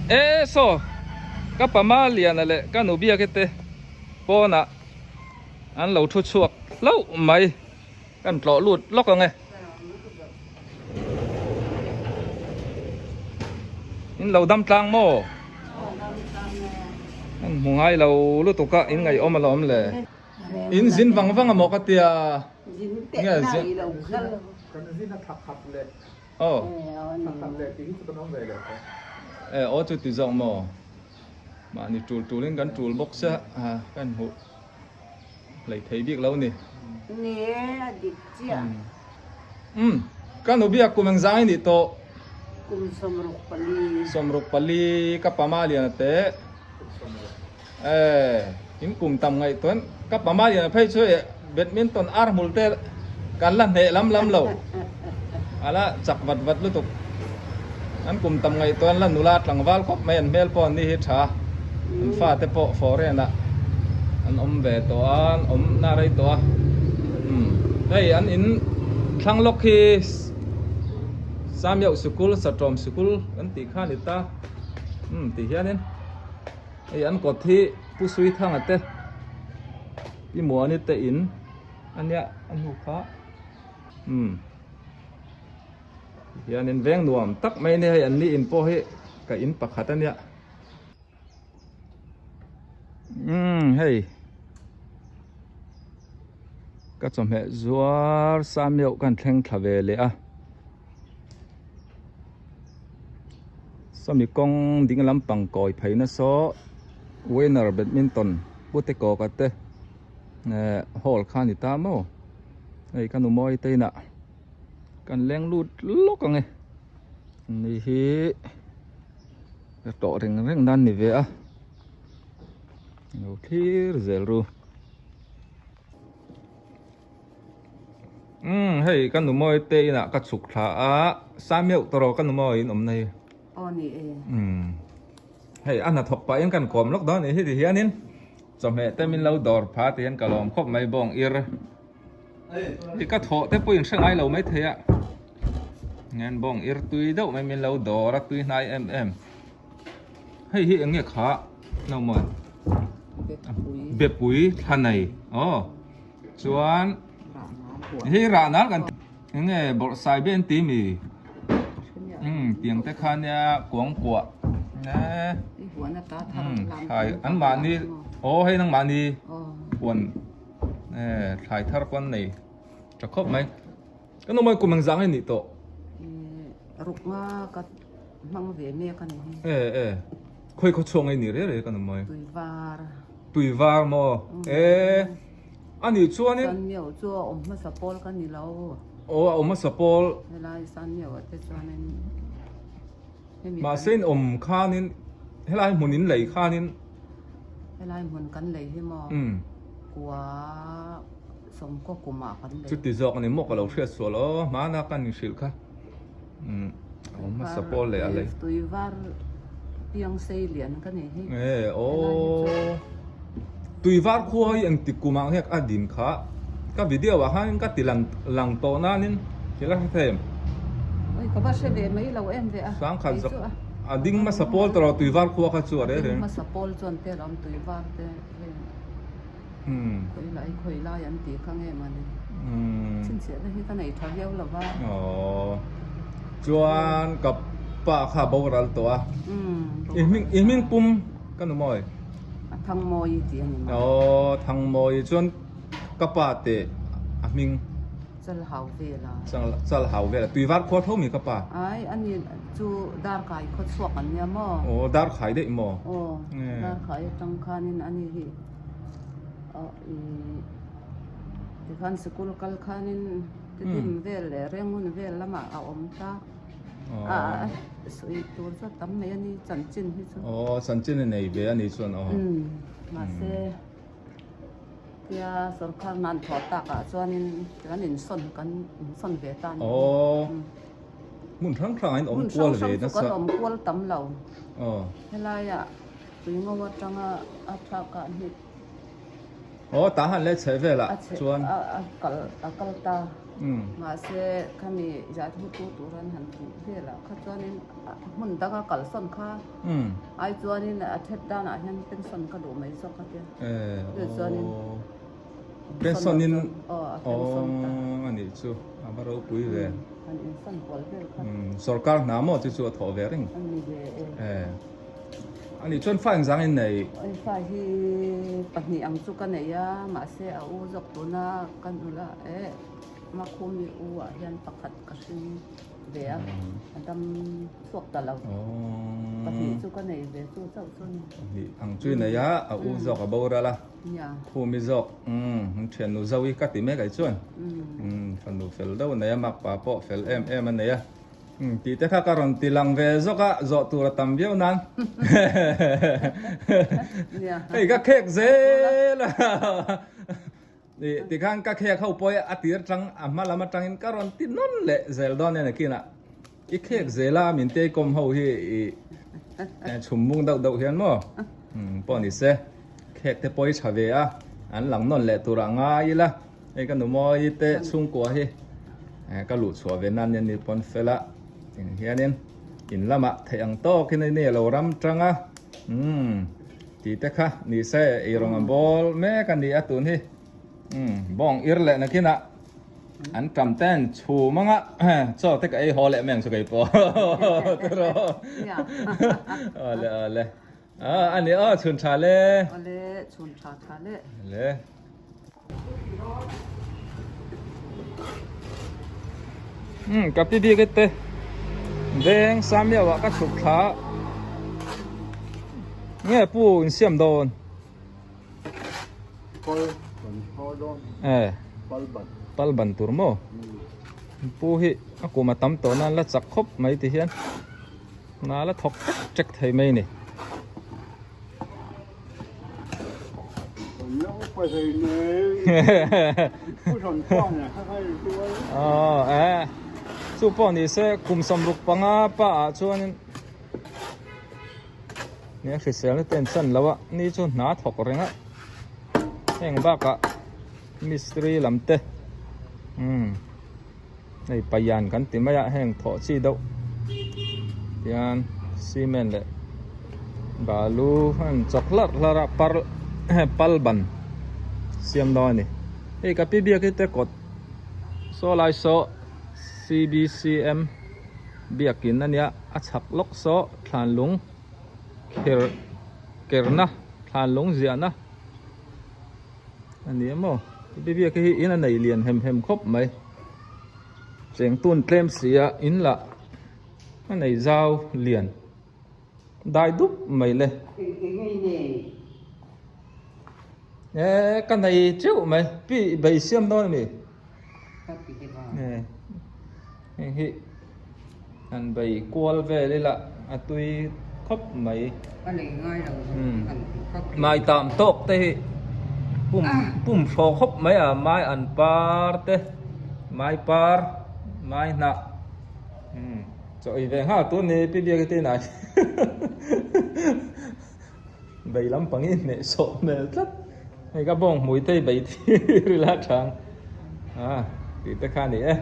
E saw ka pama liana leh ka nu biak te pawnah an lo thu chhuak hlauh mai kan tlawh lut lawk ang e. In lo dam tlang maw? An hmu ngai lo lutuk a in ngaihawm alawm le. In zin vang vang a maw ka tia? Zin teh na i lo kal. Kan zin a thak khat leh. Aw. Thak khat leh tih hi chu kan awm ve leh tawh. E aw chu ti zawk maw? Mahni tul tulin kan tul bawk sia kan hmuh hlei thei bik lo ni. Ni e a dik chiah. Umm ka nu biak kum engzang i nih tawh? Kum 64. 64 ka pama lian a teh. E in kum tam ngaihtuah ka pama lian a phei chu e badminton ar hmul te kan la hneh lam lam lo a la chak vat vat lutuk an kum tam ngaihtuah an la nula tlangval khawp mai an hmel pawh an ni hi tha an fate pawh foreign ah an awm ve tawh a an awm na rei tawh a umm hei an in thlang lawk hi Samiauh sikul Satawm sikul kan tih kha a ni ta umm tih hianin. Hei an kawt hi Pu Suithanga te Pi Muani te in a nia a hnu kha umm hianin veng nuam tak mai a ni hei an ni in pawh hi ka in pakhat a nia umm hei ka chawhmeh zuar Samiauh kan thleng thla ve leh a. Sawmi kawng ding lampang kawi phei na saw winner badminton pute kawka te eh hall kha a ni ta maw hei ka nu mawi te inah kan leng lut lawk ang e ni hi ka tawh reng reng nan ni ve a lo thlir zel ru. Umm hei ka nu mawi te inah ka chhuk thla a Samiauh tawrh ka nu mawi in awmna hi. Aw ni e. Umm hei a hnathawk pahin kan kawm lawk dawn a nih hi ti hianin chawhmeh te min lo dawr pha ti hian ka lawm khawp mai bawng ir hi ka thawh te pawh in hre ngai lo mai thei a ngen bawng ir tui deuh mai min lo dawr a tui hnai em em hei hi eng nge kha no mawi bepui thla nei aw. Chuan hi rah nal kan enge bawrhsai ber an ti mi umm tiang te kha nia kuang kuah umm thlai an mahni aw hei nang mahni huan thlai thar pawh an nei tha khawp mai ka nu mawi kum engzah nge nih tawh rukna ka hmang ve mek a ni hi e e khawi khaw chhuak nge nih reng reng ka nu mawi tuivar Tuivar maw? E, a nih chuanin. Sanmiau chu a awm hmasa pawl ka ni lo. Aw, a awm hmasa pawl. Helai Sanmiau ah te chuanin hemi kan. Mahse in awm khanin helai hmun in lei khanin. Helai hmun kan lei hi maw? Kua sawmkaw kumah kan lei. Chuti zawk a ni maw ka lo hriat sual aw, hmana kan inhrilh kha. A awm hmasa pawl leh a lei. Tuivar piang sei lian ka ni hi. E aw Tuivar khua hi engtik kum ah nge a din kha ka video ah khan ka ti lang lang tawh nanin thil a hre thei em? Oi ka va hre ve mai lo em ve a. Sangkhat zak a ding hmasa pawl tawh lo Tuivar khua kha chu a reh reng. A ding hmasa pawl chuan te lam Tuivar te heng. Khawi lai khawi lai an tih kha nge mawni chhinchhiahna hi ka nei tha viau lo va. Aww chuan ka pa kha a boral tawh a i hming i hming pum ka nu mawi a Thangmawi tih a ni maw aww Thangmawi chuan ka pa teh a hming Chalhau vela Chalhau vela Tuivar khua tho mi ka pa ai a ni chu Darkai khaw chhuak an nia maw aww Darkhai daih maw aw Darkhai atang khanin a ni hi. Tikhan sikul kal khanin tidim vel leh rengun vel lamah a awm ta a sawi tur chu a tam mai a ni chanchin hi chu. Aw chanchin a nei ve a ni chuan aw. Mahse tia sorkar nan thawh takah chuanin kan insawn kan insawn ve ta a ni. Aw hmun hrang hrangah in awm kual ve nasa. Hmun hrang hrang chu kan awm kual tam lo. Aw. Helaiah. Tui ngo atanga a thlak ah hnih. Aw tah han le chhe velah chuan. A kal a kal ta. Mahse khami zaitu turan han tih velah kha chuanin hmun danga kalsawn kha ai chuanin a that danah hian pension ka duh mai zawk a tia. Chu chuanin Pension in aw a nih chu a va ropui ve. An insan kual vel kha. Sorkar hna maw chu chu a thawh ve reng. A ni ve e. A nih chuan fa engzang in nei? Fa hi pahnih ang chu ka nei a, mahse a u zawk tuna ka nula eh Makhumi u ah hian pakhat ka hring ve a, a dam chhuak ta lo. Pahnih chu ka nei ve chu chauh chu a ni. Pahnih ang chu i nei a, a u zawk a boral a. Khumi zawk umm thiannu Zoe ka ti mek ai chuan umm fanu fel deuh a nei a makpa pawh fel em em a nei a umm tih te kha ka rawn ti lang ve zawk a zawh tur a tam viau nan hei ka khek zel a ih tikhan ka khek ho pawh hi a tir tang a hma lam atangin ka rawn ti nawn leh zel dawn nia nakinah I khek zel a min teikawm ho hi i chhum mung deuh deuh hian maw pawh ni se khek te pawh hi tha ve a an lang nawn leh tur ah ngai ila hei ka nu mawi te chhungkua hi ka luh chhuah ve nan nia ni pawn fel a eng hianin in lamah theih ang tawk in a lo ram tang a umm tih te kha ni se eirawng a bawl mek a ni a tun hi umm bawng ir leh nakinah. An tam ten chhum anga chaw te ka ei haw leh mai ang chu kei pawh tiraw awle awle a ani aw chhun tha le awle chhun tha tha le le um ka pi bik te veng samia wa ka chhuk thla nge pu in siam dawn Pal ban haw dawn. Eh. Pal ban. Pal ban tur maw? Pu hi a kum a tam tawh nan la chak khawp mai ti hian na la thawk ṭek ṭek thei mai ni. Aw eh chu pawh ni se kum 65 pa ah chuanin Nia hriselna te an chan lo a, ni chu hna thawk reng a, heng bakah mistri lam te umm hei paian kan ti mai a heng thawh chi deuh tian cement leh balu an chawk hlarh hlarh a par pal ban siam dawn a ni hei ka pi biak hi te kawt saw lai saw C_B_C_M biakin a nia a chhak lawk saw thlanlung kher kerna thlanlung ziahna a ni a maw heti biak hi in a nei lian hem hem khawp mai cheng tun tlem si a in lah a nei zau lian dai dup mai le eh ka nei teuh mai pi bei siam dawn a mi. Heng hi han bei kual vel ila a tui khawp mai. Mai tam tawk te hi pum pum hraw khawp mai a mai an par te mai par mai hnah chaw ei ve nghal tur ni pi biak te inah Bei lampang hi hneh sawh hmel tlat. Hei ka bawng hmui te hi bei thir ila chang a tih te kha a ni e.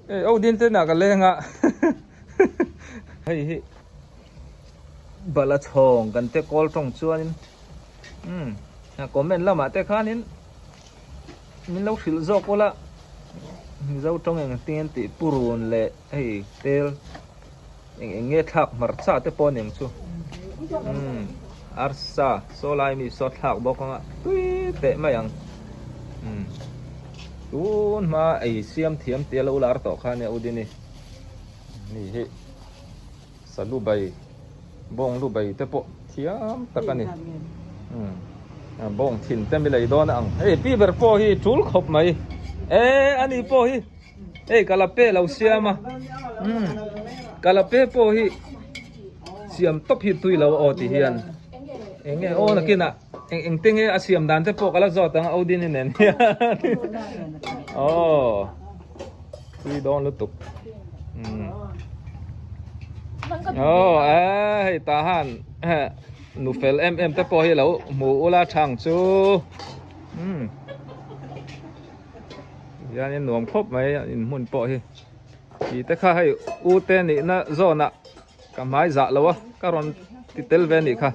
Hei Odin te inah ka leng a hei hi bala chhawng kan te kawl tawng chuanin umm comment lamah te khanin min lo hrilh zawk ula Mizo tawng engtin tih purun leh hei tel. Eng eng nge thlak hmarcha te pawh aniang chu umm arsa saw lai mi saw thlak bawk anga tui teh mai ang umm tun hma ei siam thiam tia lo lar tawh kha ania Udini ni hi salu bai bawng lu bai te pawh thiam tak ani umm bawng thin te mi lei dawn a ang hei pi ber pawh hi tul khawp mai e ani pawh hi. Hei kalape lo siam a umm kalape pawh hi siam tawp hi tui lo aw ti hian eng nge aw nakinah eng eng te nge a siam dan te pawh ka la zawt ang Odin-i nen hian aw tui dawn lutuk umm aw e hei tah han nu fel em em te pawh hi lo hmu ula thang chu umm. Hianin nuam khawp mai in hmun pawh hi. Ti te kha hei u te nihna zawnah ka hmai zah lo a ka rawn ti tel ve anih kha.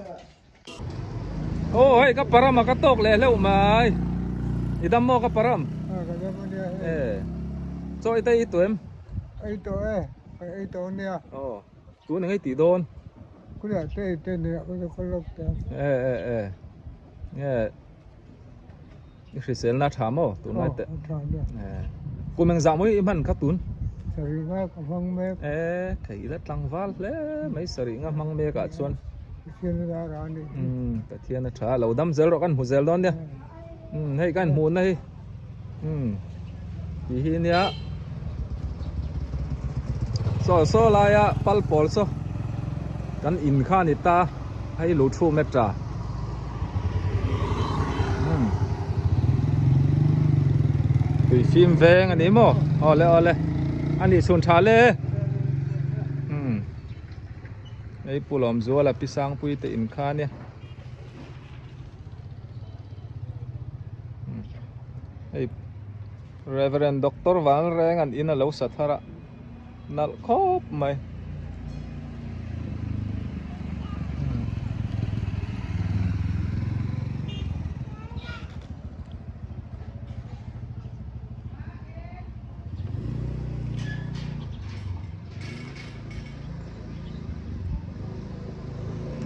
Aw hei ka param a ka tawk leh hleuh mai. I dam maw ka param? A ka dam ania hei. E chaw i te i tuem? Ei tawh e, ka ei tawh ania. Aw tun eng ei tih dawn? Khuliah te ei te nia ka chu ka lawk ta. E e e nge I hriselna a tha maw tunlai teh? Aw a tha nia. E kum engzah maw i hman kha tun? Sarih nga ka hmang mek. E thei ila tlangval hle mai sarih nga hmang mek ah chuan. Pathian a dar a nih hi. Umm Pathian a tha lo dam zel rawh kan hmu zel dawn nia. Umm hei kan hmuhna hi umm tih hi nia saw saw laia pal pawl saw kan in kha a ni ta hei lo thu met ta umm tui fim veng a ni maw awle awle a nih chhun tha le umm hei Pu Lawmzuala Pi Sangpui te in kha ania. Hei Reverend Doctor Vanreng an in a lo sa thar a nalh khawp mai.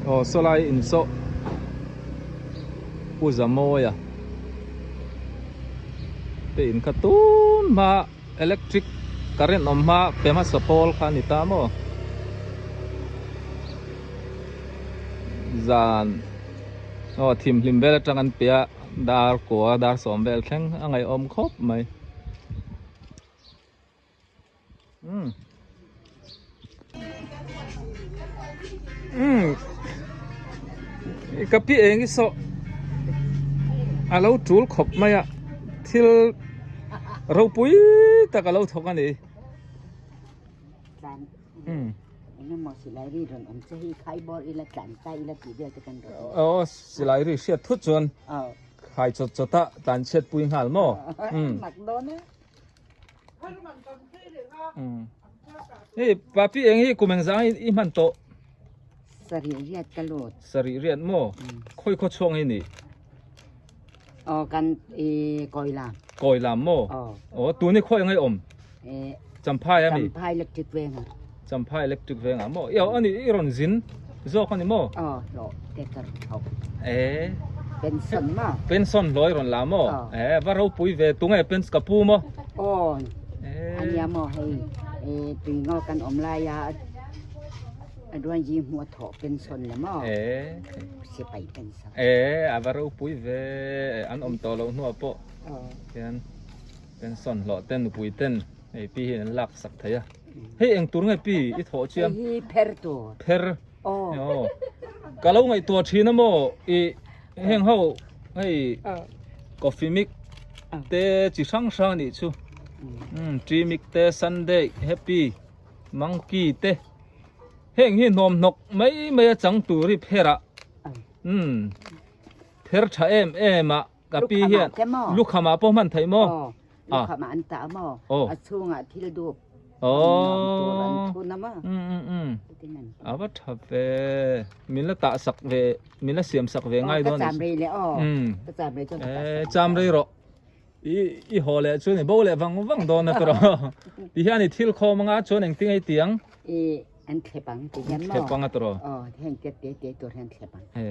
Aw sawlai in saw Pu Zamawia te in kha tun hma electric current awm hma pe hmasa pawl kha a ni ta maw zan aw thimhlim vel atang an pe a dar kua dar sawm vel thleng a ngaihawm khawp mai. Umm. Umm. Ka pi eng i saw a lo tul khawp mai a thil ropui tak a lo thawk a ni. Umm. Aw silai ri hriat thut chuan khai chawt chawt a tlan chhiat pui nghal maw. Umm. Hei papi eng hi kum engzang i hman tawh? Sarih riat ka lut. Sarih riat maw? Khawi khaw chhuang hi ni? Aw kan i Kawilam. Kawilam maw? Aw. Aw tun hi khawi ang i awm? Champhai ami? Champhai electric veng ah. Champhai electric veng ah maw? Aw ani i rawn zin zawk ani maw? Aw hlawh te ka rawn thawk. E. Pension maw? Pension hlawh i rawn la maw? Aw. E va ropui ve tunge pens ka pu maw? Aw. E. Ania maw hei e tui ngaw kan awm lai a a duan ji hmu a thawh pension le maw? E. Sipai pension. E a va ropui ve an awm tawh loh hnuah pawh. Aw. Hian pension hlawh te nupui ten hei pi hian an lak sak thei a. Hei eng tur nge pi i thawh chiam? Hei hi pher tur. Pher. Aw. Aw. Ka lo ngaihtuah thin a maw i heng ho hei coffee mix te chi hrang hrang anih chu. Umm tea mix te sunday happy monkey te heng hi hnawm hnawk mai mai a chang tur hi pher ah umm pher tha em em a. Ka pi hian lukham ah pawh hman theih maw? Aw, lukham ah an tah maw? A chhungah thil dup nuam tur an thun a maw? A va tha ve, min la tah sak ve, min la siam sak ve ngai dawn. Ka cham rei leh aw, ka cham rei chuan ka tah sak. Cham rei rawh, i haw leh chuan i bo leh vang vang dawn a tawrh. Ti hian i thil khawm anga chuan engtin nge i ti ang? An thlep ang ti hian maw? Thlep ang a tawrh. Aw, heng te te te tur hian thlep ang. He.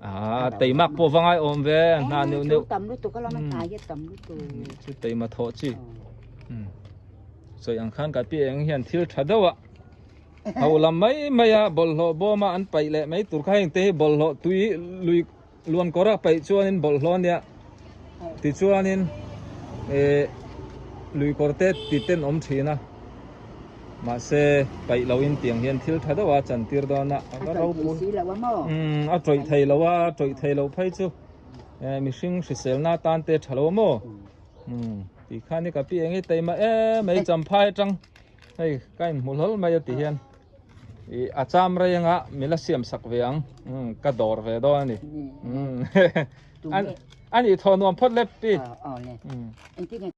Ah, teimak pawh va ngai awm ve, hna neuh neuh. Tam lutuk alawm a hna hi tam lutuk. Chu teima thawh chi. Sawi ang khan ka pi eng hian thil tha deuh a. Ho lam mai mai a bawlhhlawh bawm a an paih leh mai tur kha heng te hi bawlhhlawh tui lui luan kawr a paih chuanin bawlhhlawh a nia. Tichuanin eh lui kawr te ti ten awm thin a. Mahse paih loin tiang hian thil tha deuh a chantir dawn a, a va ropui. Umm a tawih thei lo a, tawih thei lo phei chu eh mihring hriselna atan te tha lo a maw? Umm tih khan hi ka pi eng hi taima em mai champhai atang hei ka inhmu hlawl mai a ti hian ih a cham rei anga mila siam sak ve ang umm ka dawr ve dawn a ni. Umm a nih thaw nuam phawt le pi. Umm.